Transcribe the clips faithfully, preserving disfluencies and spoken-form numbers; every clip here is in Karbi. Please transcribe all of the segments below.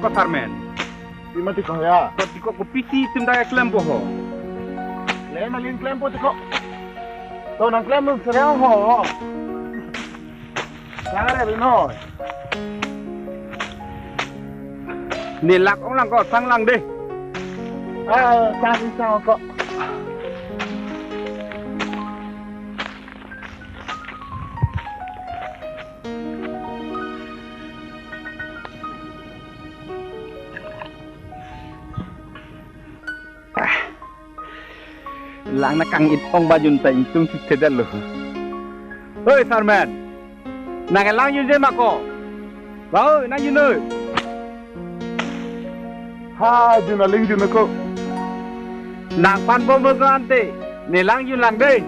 Ko Sarmen. Pima ti ko ya. Ko ti ko kopisi tim dak klempo ho. Klem aling klempo ti ko. To nang klem nang serang ho. Sang re noi. Ne lak ong lang ko, sang lang dei. Ah, sang sang ko. Lang na kang-it ong bajun ta ingtung si sedal lo. Hoi Sarmen, nang lang yun je ma ko. Ba oi, nang yun oi. Ha, jun aling jun ko. Nang pan bom mo ante, ne lang yun lang dei.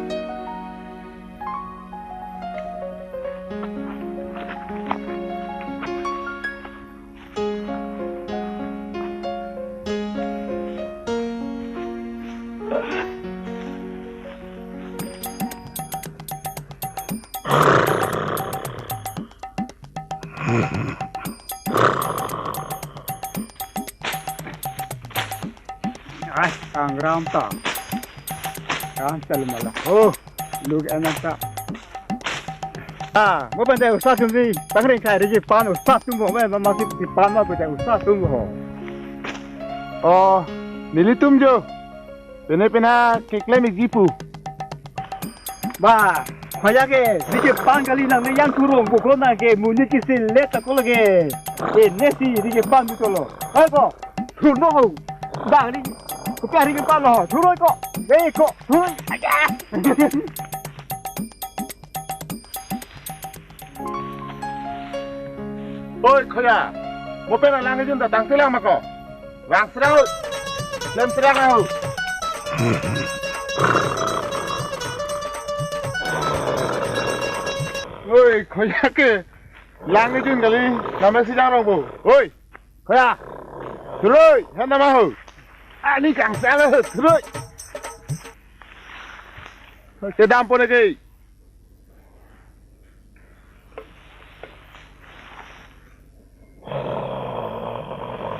Ai, angram ta. Kan tal mala. Oh, luk anak ta. Ah, mo pen te usa sumri, pangring kai rigi pan usa sum mo, ma ma si pan ma pen te usa sum ho. Oh, nelitum jo. Pine pina keklem ikji pu. Ba, khoya ke, rigi pan kali nang ne yang turung, buko nang ke, muni kisi let ako lagi. Eh, nesi rigi pan buko lo. Hai ko, turno ho. Bang ni, kopi hari ke pan lo, turoi ko. Dei ko, turoi. Aja. Oi, khoya. Mo pen alang jun ta tang tilang ma ko. Vang serang, oi. Lem serang, oi. Oi, khoya ke. Lang jun kali. Name si jang rong bo. Oi. Khoya. Turoi, hem nama ho. Ani kang sa ho, turoi. Kedam po neke.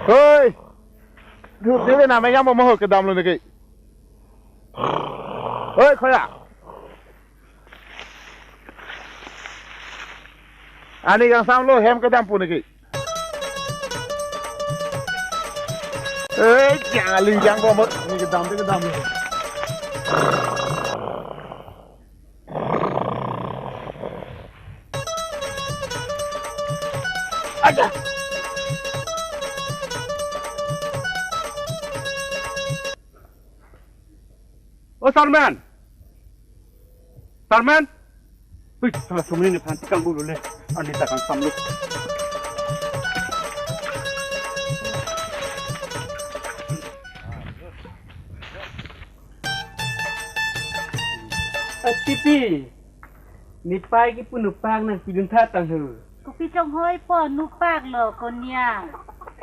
Hoi. Dut dele nama yang mo ho kedam lo neke. Hoi, khoya. Ani kang sam lo hem kedam po neke. Eh, jang aling jang bomot. Ni kedam, ni kedam. Aja. Oh, Sarmen. Sarmen. Hui, salah sumini ne phan tikang bulu le. Ani ta kang samlu. Atipi. Nepei ke pu nupak nang pidun tha tang ho. Kopi chonghoi po nupak lo konia.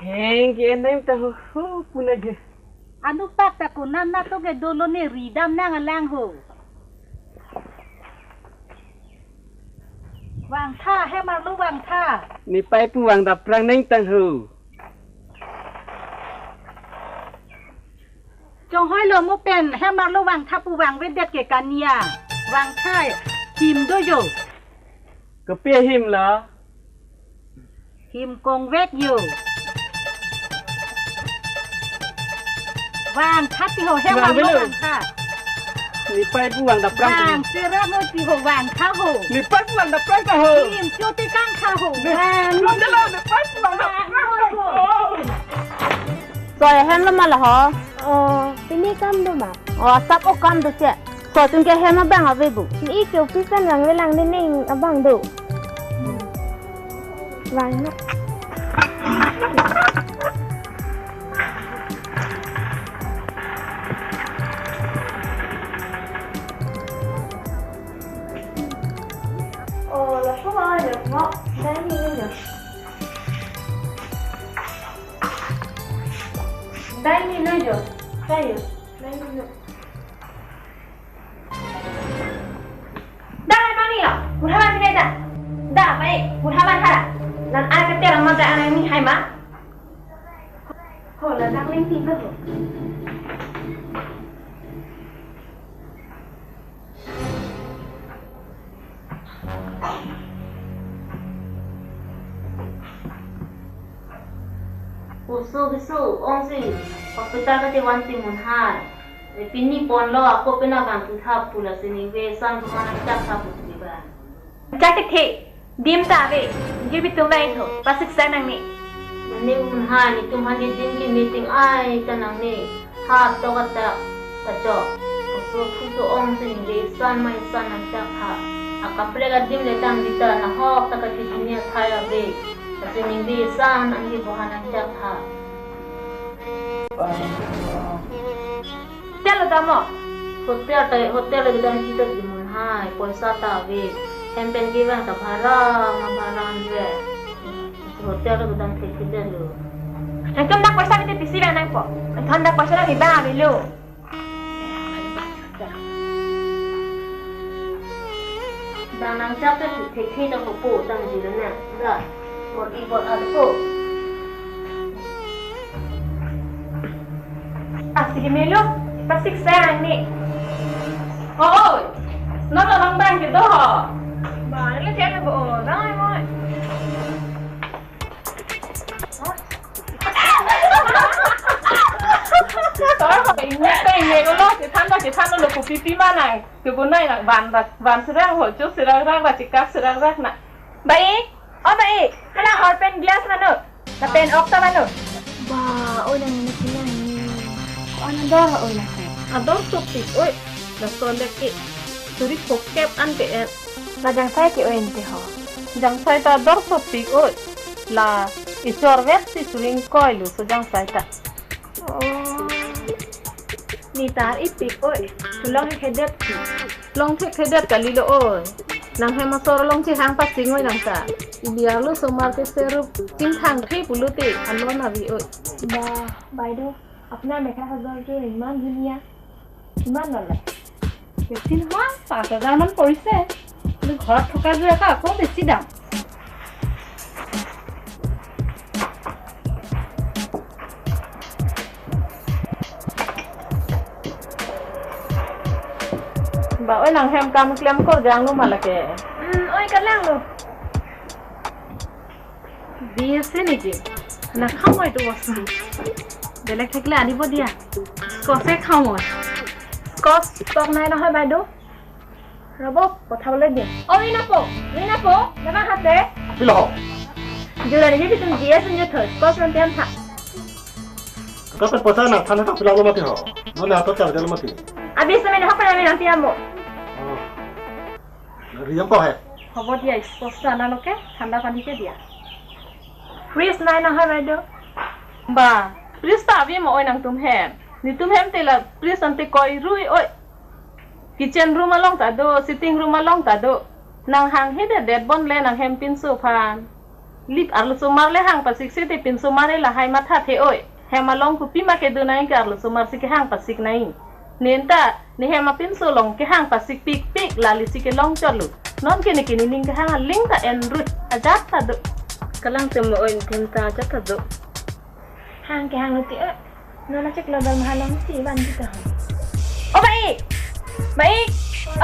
Heng ke enem ta ho, ho puna je. Anupak ta konat na to ke dolo ne ridam nang alang ho. Vangtha, hem arlo vangtha. Nepei pu vang daprang neng tang ho. Chonghoi lo mo pen, hem arlo vangtha pu vangvedet ke kania. Vangtha, him do jo. Kopi him la. Him kongvek jo. Vangtha ti ho, hem arlo vangtha. Nepei pu vang daprang ta ho. Vang sera mo ti ho vangtha ho. Nepei pu vang daprang ta ho. Him cho ti kang tha ho. Vang. Nepei pu vang daprang ta ho. Soi hem lo ma la ho. Oh, pini kam do ma? Oh, asap o kam do che. Ko tun ke hem abang ave bu. Ni ke office an vangve lang ne ning abang do. Vang na. Oh, la ko ma ya mo. Dai ni ni ya. Dai ni ni ya. Dai ya. Dai ni ni. Dah, hai mami lo, pura hai dah. Dah, baik, pura hai dah. Nan ai keter amat dah anak ni hai ma. Hola, darling, tilo. Oso keso, ongsi hospital kati vanti munhai. E pini ponlo, ako pina vantu thap pu lasi ningve san pu mana chak thap pu diba. Chak kethe, dim ta ave, giri tum bai tho, pasik sa nangne. Mane munhai, netum aphan dim ke meeting ai ta nangne. Ha to kata, kachok. Oso thuso ongsi ningve san mai san nangchak tha. Akaprek adim le dam dita nahok ta kati dunia thai ave. Lasi ningve san nangke bohan nangchak tha. Hotel lo dam mo? Hotel ta, hotel lo dam kita di munhai, poisa ta ave. Hem pen kevang ta bhara, ma bhara anve. Hotel lo dam thekthedetlo. Nangtum dak poisa kete pisi bang nangpo. Nangtum dak poisa nang ibang avelo. Bang nangchak ta thekthe ta kopo tang jilo na. Da. Bor i bor a ko. Asi ke melo, pasik sa nangne. Oi, non lo nang bang kedo ho. Bang le kele bo, dang ai moi. Tor ho, ingnek ta ingnek lo, chethan ta chethan lo, kopi pima nang. Kebun nai nang van rat, van serang ho, cho serang rak, rak chikak serang rak na. Bai, o bai, hala hor pen glass mano. Lapen ok ta mano. Ba, oi nang na kinang ni. Ko an ador oi na ke. Ador sopik oi. Laso lek ke suri kokep an ke en. La jangsai ke oi ente ho. Jangsai ta ador sopik oi. La isor vek si suring koi lo so jangsai ta. Oh. Ni tar ipik oi. Sulong hedet ki. Long thekthedet kalilo oi. Nang hem asor along chehang pasik oi nang ta. Ili arlosomar ke serup chingthang the pulote alon avi oi. বাহ, বাইদেউ, আপোনাৰ মেখেলা চাদৰযোৰ ইমান ধুনীয়া। কিমান ল'লে? বেছি নহয়, পাঁচ হাজাৰ মান পৰিছে। কিন্তু ঘৰত থকাযোৰ আকৌ, আকৌ বেছি দাম। Ba, oi nang hem kam klem kor jang lo ma lake. Hmm, oi kalang lo. Di ase niki? Nakhang oi to bostu. Belek thekle anibo dia. Squash e khang oi. Squash stock nai nohoi, বাইদেউ? ৰ'ব, পঠাবলৈ দিম। অ, ৰিণাপো, ৰিণাপো, যাবা হাতে? Pilo ho? Jura ni bitum G S N J thoi, squash ron tiam tha. Kapan poisa nang than tha pilo lo mati ho? Nona ato char jalo mati. Abis na mene hokpa na mene tiam mo. Oh. Riyam po hai. হ'ব দিয়া, squash টো আনালৈকে ঠাণ্ডা পানীকে দিয়া। Fridge nai nohoi, বাইদেউ? Ba, fridge ta ave mo oi nangtum hem. Netum hem te la fridge ante koi rui oi. Kitchen room along ta do, sitting room along ta do. Nang hang hedet det bon le nang hem pinso aphan. Lip arlosomar le hang pasik si te pinsomar le lahai matha the oi. Hem along kopi ma kedo nai ke arlosomar si kehang pasik nai. Nenta, ne hem apinso along kehang pasik pikpik lali si kelong chotlo. Non ke ne ke nening kehang aling ta en rui. Ajat ta do. Kalang tem mo oi tem ta ajat ta do. Hang kehang lo ti, eh. Nona chek lo dal mahalong si van kita ho. O bai. Bai.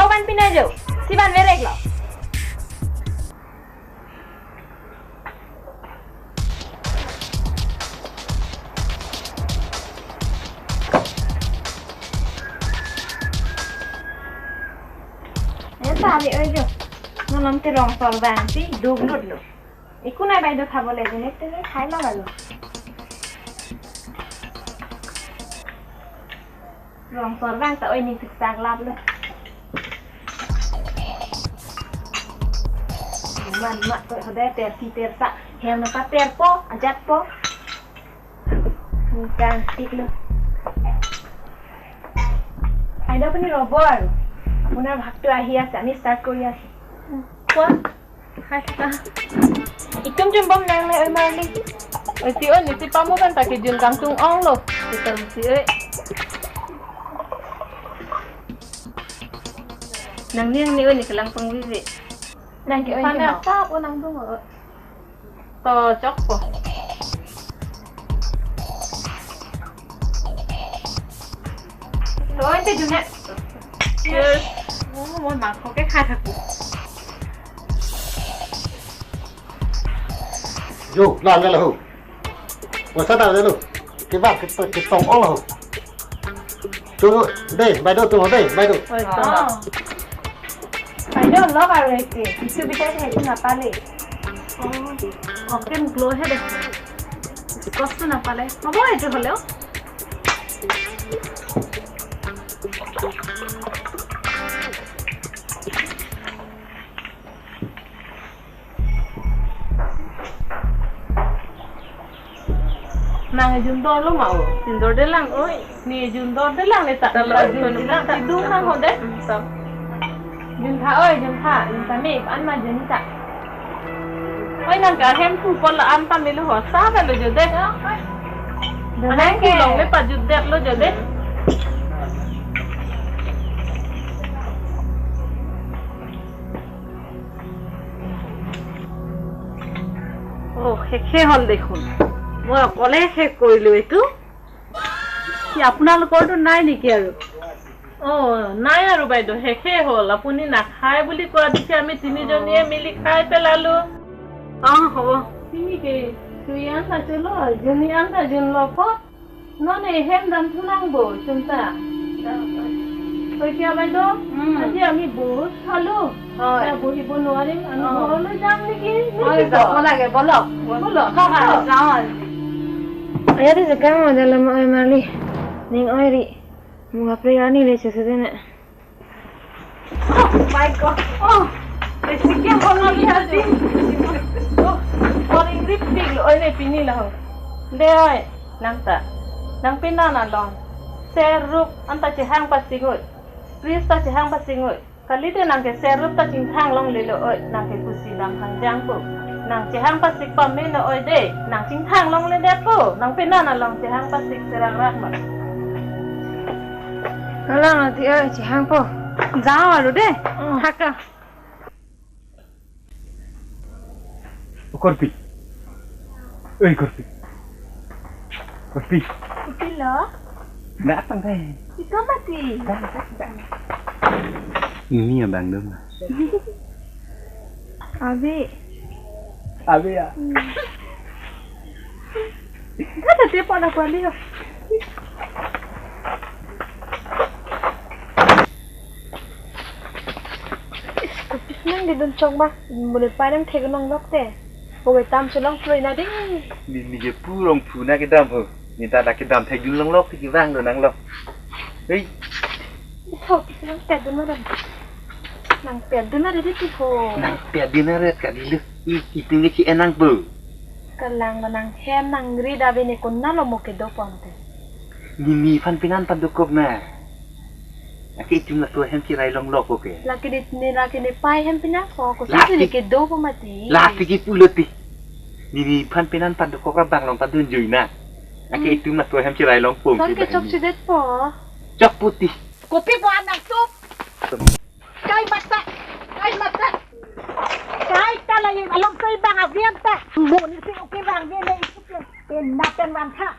O van pina jo. Si van verek lo. Eta ali oi jo. Nonam te rong sol bang si duk lut lo. Iku nai bai do khabo le jenek te khai lo lo. Rong sor bang ta oi ni siksak lap lo. Man ma to hode ter si ter sa. Hem na pa ter po, ajat po. Ningkan tik lo. Aida apuni robo aru. Apunar bhag to ahi ase, ami start kori ase. Koa? Hai, kaka. Itum jumbom nang le oi Marli. Oi si oi, nisi pamu kan ta kejun kangtung ong lo. Itum si oi. Nang ni, nang ni oi, ne kelang pangvivi. Nang ke oi. Pana ke ma? Tap o nangtum o. To chokpo. Oi, te Junet. Cheers. Oh, মই মাংসকে খাই থাকো। Jo, lam le lahu. Wasa ta le lu. Kiba ke ke tong ong lahu. Tu dei, bai do tu dei, bai do. Oi, to. Bai do lo ka re ke. Kichu bitai ke tu napale. Oh, okay, glow he de. কষ্ট নাপালে হ'ব এইটো হ'লেও। Nang jun dor lo ma o, jun dor de lang oi, ni jun dor de lang ni ta. Talo, jun dor de lang, jun dor de lang. Jun tha oi, jun tha, jun tha me, an ma jun ta. Oi nang ka hem pu pon la an ta me lo ho, sa ba lo jo de. An hem pu long le pa jut det lo jo de. অ, শেষে হ'ল দেখোন। মই অকলে শেষ কৰিলো এইটো। কি আপোনালোকৰতো নাই নেকি আৰু? অ, নাই আৰু বাইদেউ, শেষে হ'ল। আপুনি নাখায় বুলি কোৱা দেখি আমি তিনিজনীয়ে মিলি খাই পেলালো। অ, হ'ব। Sini ke, sui anta chulo, juni anta junlo po. Non ehem dam thu nangpo, chunta. Oi, kiya bai do? Hmm. Aji ami bohut khalo. Oi. Tia bohibo noarim, ami ghorlo jam niki? Oi, niki to? Jabo lage, bolo. Bolo. Bolo. Aya de jaka mo dalam oi mali. Ning oi ri. Mung apre ani le chese de ne. Oh my God. Oh, besi ke bola lihat di. Oh, boring ripik lo, oi ne pini lo. De oi, nang ta. Nang pina na long. Serup anta chehang pasik oi. Pris ta chehang pasik oi. Kali de nang ke serup ta chingthang longle lo oi. Nang ke kusi dam hangjang po. Nang chehang pasik pame no oi de. Nang chingthang longle de po. Nang pina na long chehang pasik serak rak ma. Alang ati oi, chehang po. Jao aru de. Hmm. Haka. O Korpi. Oi, Korpi. Korpi. Korpi lo? Datang deh. Ito mati. Datang, datang. Ini abang dong. Abi. Abi ya. Hmm. Kada dia pada kuali ya. Is, kopi nang kedun chok ma, mulut pai nang thek nang lok te. Bogoi tam chelong ploi na ding. Ni ni je pu rong pu na kedam ho. Ni ta da kedam thek dun long lok te kevang do nang lok. Hei. Ito, nang pet dun ma dam. Nang pet dun ma dede ti ho. Nang pet dun ma ret ka di lu. I, itum ke ki enang po. Kalang ba nang hem nang ri da bene kona lo mo kedo ponte. Ni ni phan pinan pan dokok na. Ake itum laso hem chirai long lok oke. Lake di ni lake ni pai hem pinan ko ko. Lake sini kedo po mati. Lake ki pulo ti. Ni ni phan pinan pan dokok ra bang long pan dun jui na. Ake itum laso hem chirai long po. Son ke chok chidet po. Chok puti. Kopi po anak tup. Kai mata, kai mata. Kai ta la yung along kai bang avian ta. Mo ni si oke bang dia na itu ke. Enapen wan tha.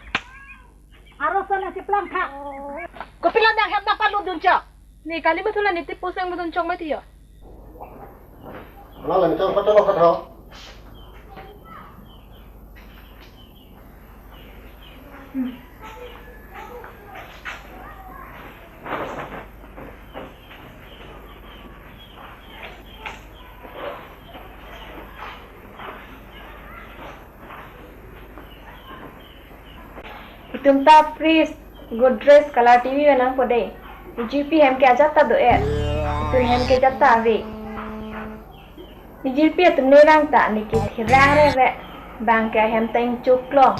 Aro sana si plang tha. Kopi la nang hem na palu dun chok. Ni kali ma thula ni tipu sang dun chok ma tiyo. Malang chok pato lo khat ho. Itum ta fridge, Godrej, color T V nangpo dei. Ejirpi hem ke ajat ta do-et. Itum hem ke ajat ta ave. Ejirpi atum ne rang ta neke therang re re. Bang ke ahem ta ingchuk long.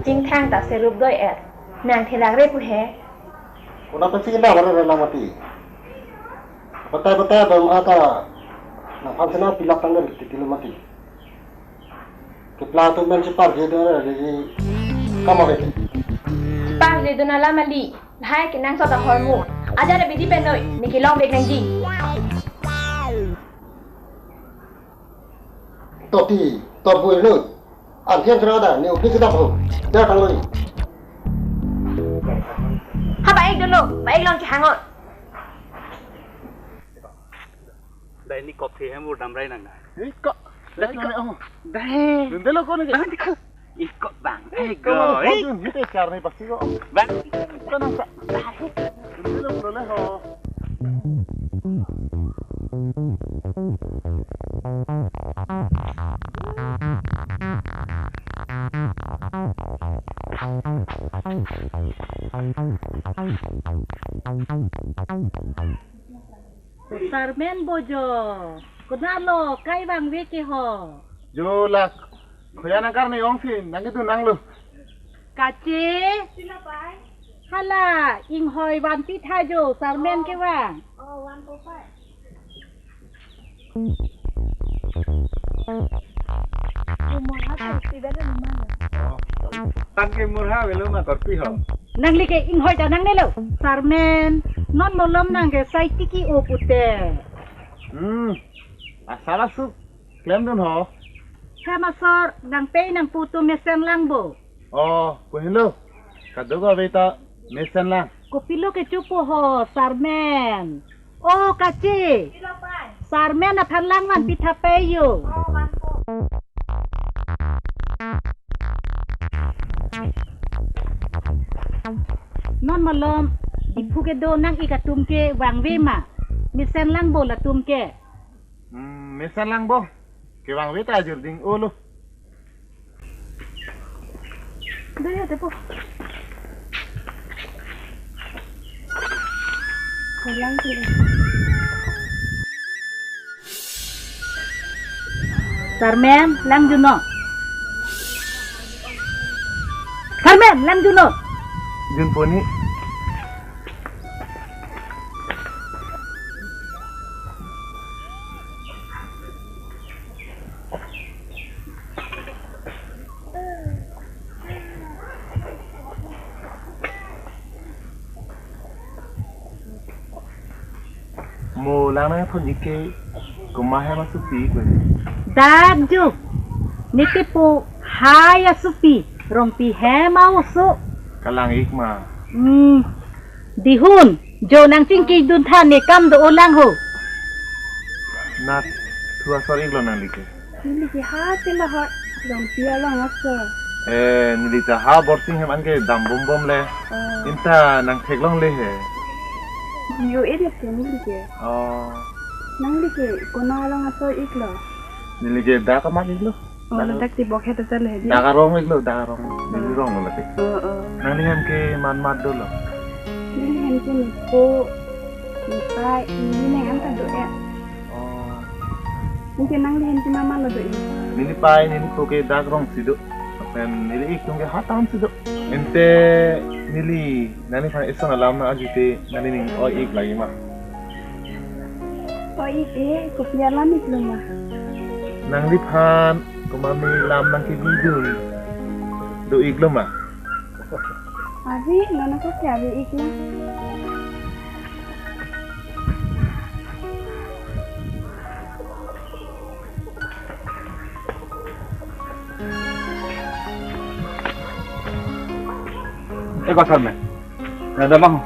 Chingthang ta serup doi-et. Nang therak re pu he. Kona pensi kita baru re lang mati. Batai batai bang ata. Nang phan sena pilak tanggal titi lo mati. Keplang atum pensi parji do re di kamar ke. Parji do na la mali. Lahai kenangsot ahormu. Ajar abidi penoi. Neke long bek nangji. Toti, tot bu inu. Antian kena ada, ni ubi kita bu. Dia tang lori. Haba ek dun Ba-ik long kehang-o. Dai ni kop the hem ur damrai nang na. Ni kop. Dai ni kop. Dai. Dundelo ko ni. Bang dikho. Ikop bang. Ego. Ko ni dun hite char ni pasti ko. Bang. Ko nang sa. Dundelo ko le ho. Sarmen bojo, konatlo kai vangve ke ho? Jo lak, khoya nangkarni ongsi, nang itu nanglo. Kache? Sila pai. Hala, inghoi vanpi tha jo, sarmen kevang. Oh, one four five. Umur ha kan tidak ada lima ya. Tan ke murha velo ma korpi ho. Nangli ke inghoi ta nangnelo. Sarmen, non malom nang ke sai tiki-o pute. Hmm. Asal asuk klemdun ho. Hem asor nangpei nangpu tu mesen lang bo. Oh, puhinlo. Kadokave ta mesen lang. Kopilo kechopo ho, sarmen. Oh, kache. Sarmen aphan lang vanpi tha pai jo. Non malom, Diphu kedo nang-ik atum ke vangve ma. Mesen lang bo latum ke. Hmm, mesen lang bo. Kevangve ta ajir ding-olo. Daya tepo. Lang sini. Sarmen, lang juno. Sarmen, lang juno. Junpo ni. Mo lang nangthon-ik ke komat hem asopi ko. Dak jo. Nete po hai asopi, Rongpi hem a-oso. Kalang-ik ma. Hmm. Dihun, jo nangchingkidun tha ne kam do-o lang ho. Nat thu asor-iklo nangli ke. Neli ke ha te lahai Rongpi along asor. Eh, neli ta ha Borsing hem anke dambom bom le. Oh. Inta nangtheklongle he. Yo, eh, neli ke. Oh. Nangli ke konat along asor-iklo? Neli ke dak amat-iklo. Oh, dak, dak ti bokhet ta le di. Dak arong-iklo, dak arong. Neli rong lo te. Oh, oh. Nangli hem ke man mat dolo? Neli hem ke nepo, nepei, neli neng an ta do ya. Oh. Anke nangli hem ke mama lo do ya? Neli pei, neli po ke dak rong si do. Pen neli-ik atum ke ha town si do. Ante neli nangliphan ison alam nang-arju te nangli ning oi-ik lagi ma? Oi-ik e, kopi alam-iklo ma? Nangliphan komat me lam nangkebidun do-iklo ma? Ave, non ako ke ave-iklo. Eh, kosar me. Nada mang.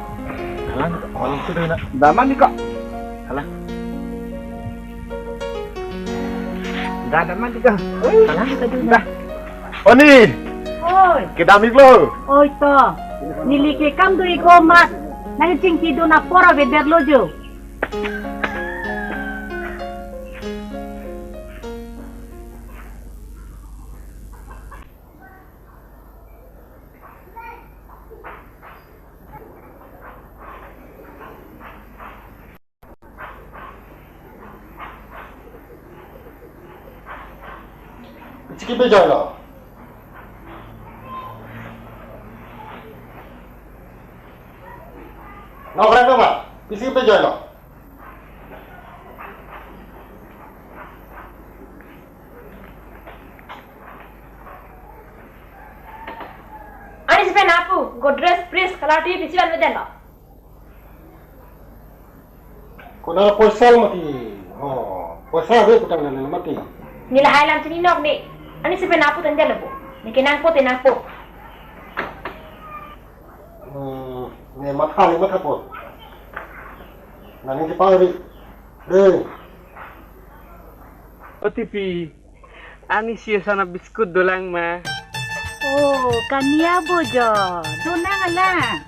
Alang, alang sudah na. Daman ni kok. Alang. Nada man ni kok. Alang kita dulu. Dah. Oni. Oi. Kedam-iklo. Oi to. Neli ke kam do-ik amat. Nangchingkidun apor avedetlo jo. Pisi kepejoilo? Nokra kama, pisi kepejoilo? Ani si pen apu, Godrej fridge kalar T V pisi vanvedetlo? Konat poisa lo mati. Oh, poisa ave putang nang mati. Neli lahai alam chinine-ok ne. Ani si pen apu tangdetlo bo. Neke nangpo te nangpo. Hmm. Ne matha le matha pon. Nang nangkepari. Dei. O Tipi, ani si sana biscuit dolang ma. Oh, kania bojo. Donang alang.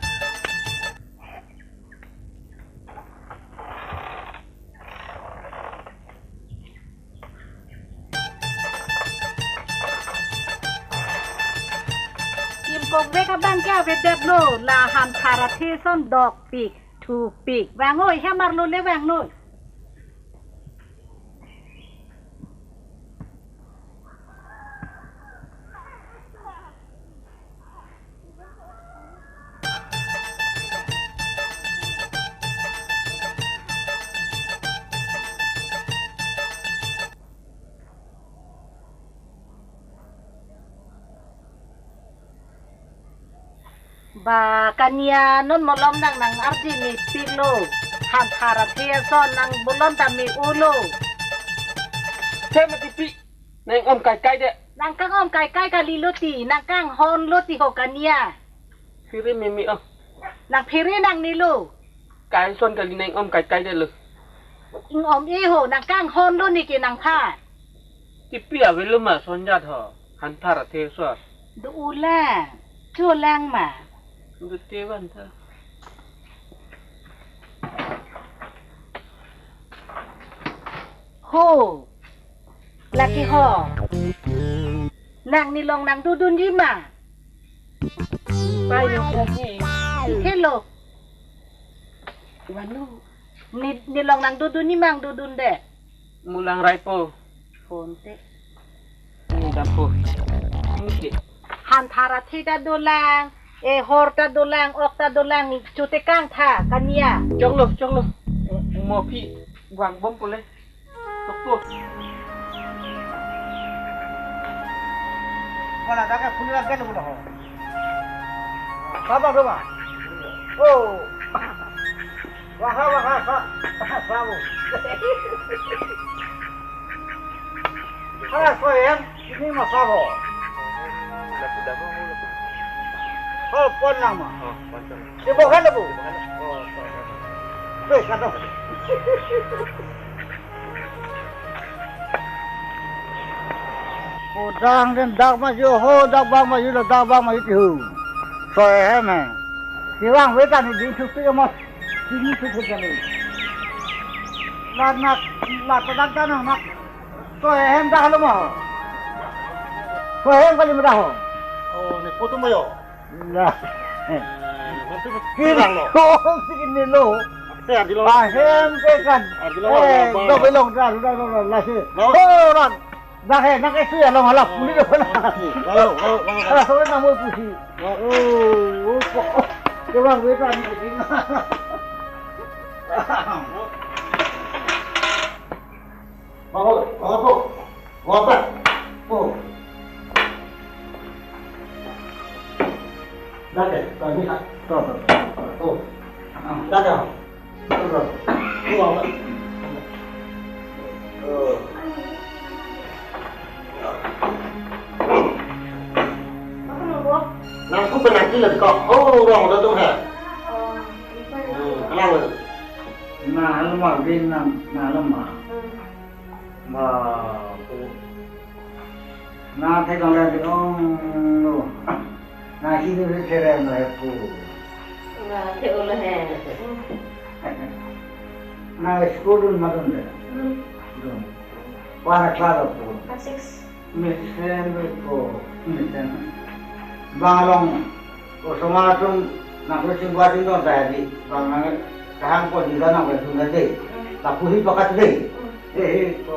Ingkok vek abang ke avedetlo, la Hanthar athe ason dokpik, thupik. Vang noi, hem arlo le vang noi. Ba kania, non malom nang nang-arjumepiklo. Hanthar athe ason nang bolon ta me-olo. Te ma Tipi, nang-om kaikai det. Nang kang-om kaikai kalilo ti, nang kanghonlo ti ho kania. Phere meme o. Nang phere nangnelo. Kai ason kali, nang-om kaikai detlo. Ing-om-e ho, nang kanghonlo ne ke nangphan. Tipi avelo ma ason jat ho, Hanthar athe ason. Do-olang, cholang ma. Do te van ta. Ho. Lake ho. Nang nelong nangdodunji ma. Pai no lake. Hello. Vanu. Ne, nelong nangdodunji ma, nangdodunde. Mulang raipo. Phone te. Ini dapur. Ini ke. Hanthar athe ta dolang, ehor ta dolang, ok ta dolang, ne chotekang tha, kania. Choklo, choklo. Mo aphi vang bom pule. Tokpo. Mana dak ke phone lagi tu ho. Apa tu, Bang? Oh. Wah, wah, wah, wah. Bravo. Ha, so em, ini masa ho. Ho, pon lang ma. Ibu kan, Bu? Weh, kata. Kodang den dak maju ho, dak bang maju lo, dak bang maju tihu. So em he. Tiwang wetan di supi mas, sini supi kali. Lanak, lata dak tanah nak. So em dah lo mo. So em kali mo dah ho. Oh, ne putum mo yo. Lah. Kiri lang lo. Kong si kini lo. Te ardi lo. Ahem ke kan. Ardi lo, eh, bang, bang. Dok belong dah, dah, dah, dah, lah si. Lo. Oh, ran. Dah he, nak esu ya lo malah puli dah. Lalu, lalu, lalu. Alah, sore namu pusi. Oh, oh, kok. Coba gue tadi begini. Bawa, bawa tu. Bawa tu. Tu. Dah deh, tadi ha. Tu, tu, tu. Tu. Ah, dah deh. Tu, tu. Tu, bawa tu. Tu. Nang ku penaki lagi kok. Oh, orang udah tu ha. Hmm, kenal tu. Nah, lemah bin nang, nah, lemah. Hmm. Ma, pu. Na theklong le ong lo. Na hi ni theklong le pu. Na the-olo he. Na school dun ma dun le. Hmm. Dun. Para class pu. Class six. Mesen pu. Mesen. Bang along. Osomar atum nangkru singwa singdong saya di. Bang nang kahang po di nang le dun le de. Hmm. Lapu hi pakat de. Hmm. Eh, eh, ko.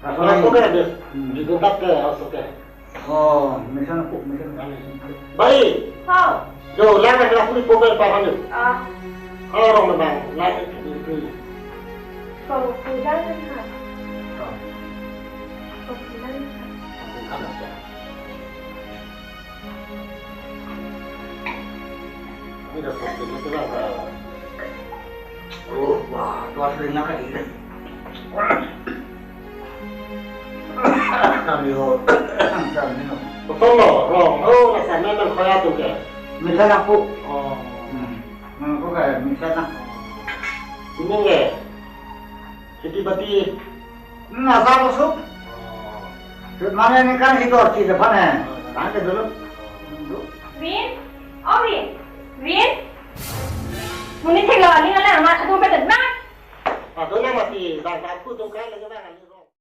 Laso ke, deh. Hmm. Di tempat ke, laso ke. Oh, mesen pu, mesen. Baik. Ho. Jo, lang ke lapu di pobe pa hanu. Ah. Kalau orang memang, lang itu. Ko pulang kan ha. Oh. Ko pulang kan ha. Ini dah pobe itu lah. Oh, wah, tuas ringan kan ini. Kami ho, kami ho. Betul lo, rong. Oh, rasa memang kaya tu ke. Mesen pu. Oh. Eh, minta na. Ini ke. Kheti bati. Na sa masuk. Mane ningkan hitu arti depan eh. Tangke dulu. Vin, oh Vin, Vin. Muni thenglo aling alang amat atum pedet na. Atum na mati, bang aku tungkai lagi bang.